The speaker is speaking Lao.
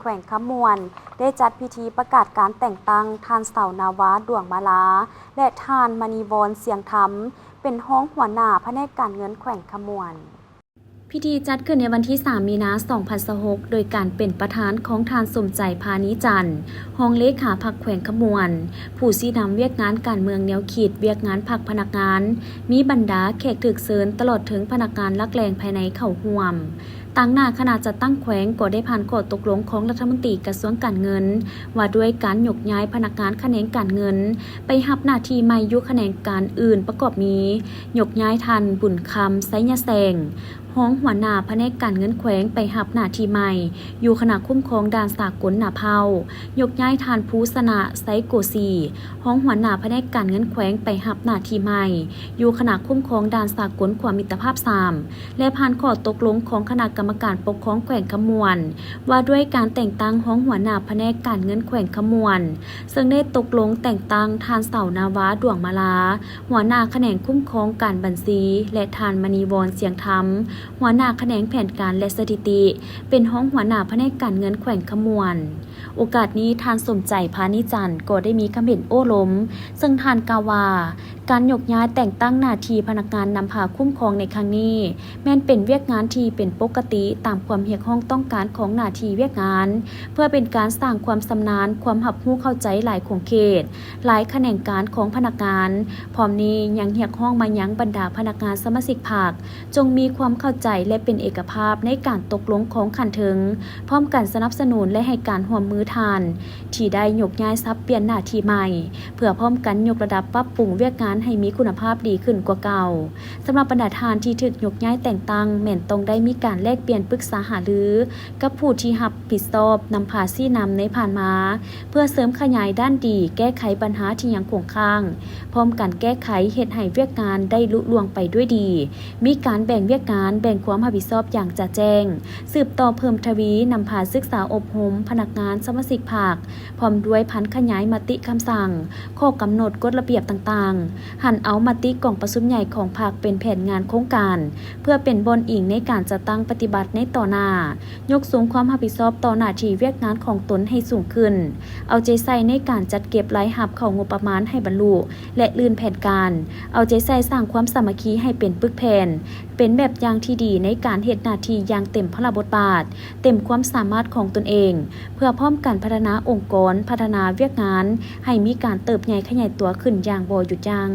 ແຂວງຄຳມ່ວນ ໄດ້ຈັດພິທີປະກາດການແຕ່ງຕັ້ງທ່ານ ສາວນາວາ ດວງມາລາ ແລະ ທ່ານ ມະນີວອນ ສຽງທຳ ເປັນຮອງຫົວໜ້າພະແນກການເງິນແຂວງຄຳມ່ວນ. ພິທີຈັດຂຶ້ນໃນວັນທີສາມ ມີນາ ສອງພັນຊາວຫົກ ໂດຍການເປັນປະທານຂອງທ່ານ ສົມໃຈ ພານີຈັນ ຮອງເລຂາພັກແຂວງຄຳມ່ວນ, ຜູ້ຊີ້ນຳວຽກງານການເມືອງແນວຄິດ, ວຽກງານພັກ, ພະນັກງານ, ມີບັນດາແຂກຖືກເຊີນ ຕະຫຼອດເຖິງພະນັກງານຫຼັກແຫຼ່ງພາຍໃນເຂົ້າຮ່ວມ. ຕາງໜ້າຄະນະຈັດຕັ້ງແຂວງກໍໄດ້ຜ່ານຂໍ້ຕົກລົງຂອງລັດຖະມົນຕີກະຊວງການເງິນ ວ່າດ້ວຍການຍົກຍ້າຍພະນັກງານຂະແໜງການເງິນ ໄປຮັບໜ້າທີ່ໃໝ່ຢູ່ຂະແໜງການອື່ນ ປະກອບມີ ຍົກຍ້າຍທ່ານ ບຸນຄຳ ໄຊຍະແສງ ຮອງຫົວໜ້າພະແນກການເງິນແຂວງ ໄປຮັບໜ້າທີ່ໃໝ່ ຢູ່ຄະນະຄຸ້ມຄອງດ່ານສາກົນໜ້າເພົ້າ, ຍົກຍ້າຍທ່ານ ພູຊະນະ ໄຊໂກສີ ຮອງຫົວໜ້າພະແນກການເງິນແຂວງ ໄປຮັບໜ້າທີ່ໃໝ່ ຢູ່ຄະນະຄຸ້ມຄອງດ່ານສາກົນຂົວມິດຕະພາບສາມ ແລະ ຜ່ານຂໍ້ຕົກລົງຂອງຄະນະກຳມະການປົກຄອງແຂວງຄຳມ່ວນ ວ່າດ້ວຍການແຕ່ງຕັ້ງຮອງຫົວໜ້າພະແນກການເງິນແຂວງຄຳມ່ວນ, ເຊິ່ງໄດ້ຕົກລົງແຕ່ງຕັ້ງທ່ານ ສາວນາວາ ດວງມາລາ ຫົວໜ້າຂະແໜງຄຸ້ມຄອງການບັນຊີ ແລະ ທ່ານ ມະນີວອນ ສຽງທຳ ຫົວໜ້າຂະແໜງແຜນການ ແລະ ສະຖິຕິ ເປັນຮອງຫົວໜ້າພະແນກການເງິນແຂວງຄຳມ່ວນ. ໂອກາດນີ້ ທ່ານ ສົມໃຈ ພານີຈັນ ກໍໄດ້ມີຄຳເຫັນໂອ້ລົມ, ເຊິ່ງທ່ານກ່າວວ່າ ການຍົກຍ້າຍແຕ່ງຕັ້ງໜ້າທີ່ພະນັກງານນຳພາຄຸ້ມຄອງໃນຄັ້ງນີ້ ແມ່ນເປັນວຽກງານທີ່ເປັນປົກກະຕິຕາມຄວາມຮຽກຮ້ອງຕ້ອງການຂອງໜ້າທີ່ວຽກງານ, ເພື່ອເປັນການສ້າງຄວາມຊຳນານ, ຄວາມຮັບຮູ້ເຂົ້າໃຈຫຼາຍຂົງເຂດ, ຫຼາຍຂະແໜງການຂອງພະນັກງານ. ພ້ອມນີ້ຍັງຮຽກຮ້ອງມາຍັງບັນດາພະນັກງານສະມາຊິກພັກ ຈົ່ງມີຄວາມເຂົ້າໃຈ ແລະ ເປັນເອກະພາບໃນການຕົກລົງຂອງຂັ້ນເທິງ, ພ້ອມກັນສະໜັບສະໜູນ ແລະ ໃຫ້ການຮ່ວມມືທ່ານ ທີ່ໄດ້ຍົກຍ້າຍສັບປ່ຽນໜ້າທີ່ໃໝ່ ເພື່ອພ້ອມກັນຍົກລະດັບປັບປຸງວຽກງານໃຫ້ມີຄຸນນະພາບດີຂຶ້ນກວ່າເກົ່າ. ສຳລັບບັນດາທ່ານທີ່ຖືກຍົກຍ້າຍແຕ່ງຕັ້ງ ແມ່ນຕ້ອງໄດ້ມີການແລກປ່ຽນປຶກສາຫາລືກັບຜູ້ທີ່ຮັບຜິດຊອບນຳພາຊີ້ນຳໃນຜ່ານມາ ເພື່ອເສີມຂະຫຍາຍດ້ານດີ, ແກ້ໄຂບັນຫາທີ່ຍັງຄົງຄ້າງ, ພ້ອມກັນແກ້ໄຂເຮັດໃຫ້ວຽກງານໄດ້ລຸລ່ວງໄປດ້ວຍດີ, ມີການແບ່ງວຽກງານ, ແບ່ງຄວາມຮັບຜິດຊອບຢ່າງຈະແຈ້ງ, ສືບຕໍ່ເພີ່ມທະວີນຳພາສຶກສາອົບຮົມພະນັກງານສະມາຊິກພັກ, ພ້ອມດ້ວຍຜັນຂະຫຍາຍມະຕິຄຳສັ່ງ, ຂໍ້ກຳນົດ, ກົດລະບຽບຕ່າງໆ, ຫັນເອົາມະຕິກອງປະຊຸມໃຫຍ່ຂອງພັກເປັນແຜນງານໂຄງການ ເພື່ອເປັນບ່ອນອີງໃນການຈັດຕັ້ງປະຕິບັດໃນຕໍ່ໜ້າ, ຍົກສູງຄວາມຮັບຜິດຊອບຕໍ່ໜ້າທີ່ວຽກງານຂອງຕົນໃຫ້ສູງຂຶ້ນ, ເອົາໃຈໃສ່ໃນການຈັດເກັບລາຍຮັບເຂົ້າງົບປະມານໃຫ້ບັນລຸ ແລະ ລື່ນແຜນການ, ເອົາໃຈໃສ່ສ້າງຄວາມສາມັກຄີໃຫ້ເປັນປຶກແຜ່ນ, ເປັນແບບຢ່າງທີ່ດີໃນການເຮັດໜ້າທີ່ຢ່າງເຕັມພາລະບົດບາດ, ເຕັມຄວາມສາມາດຂອງຕົນເອງ, ເພື່ອພ້ອມກັນພັດທະນາອົງກອນ, ພັດທະນາວຽກງານໃຫ້ມີການເຕີບໃຫຍ່ຂະຫຍາຍຕົວຂຶ້ນຢ່າງບໍ່ຢຸດຢັ້ງ.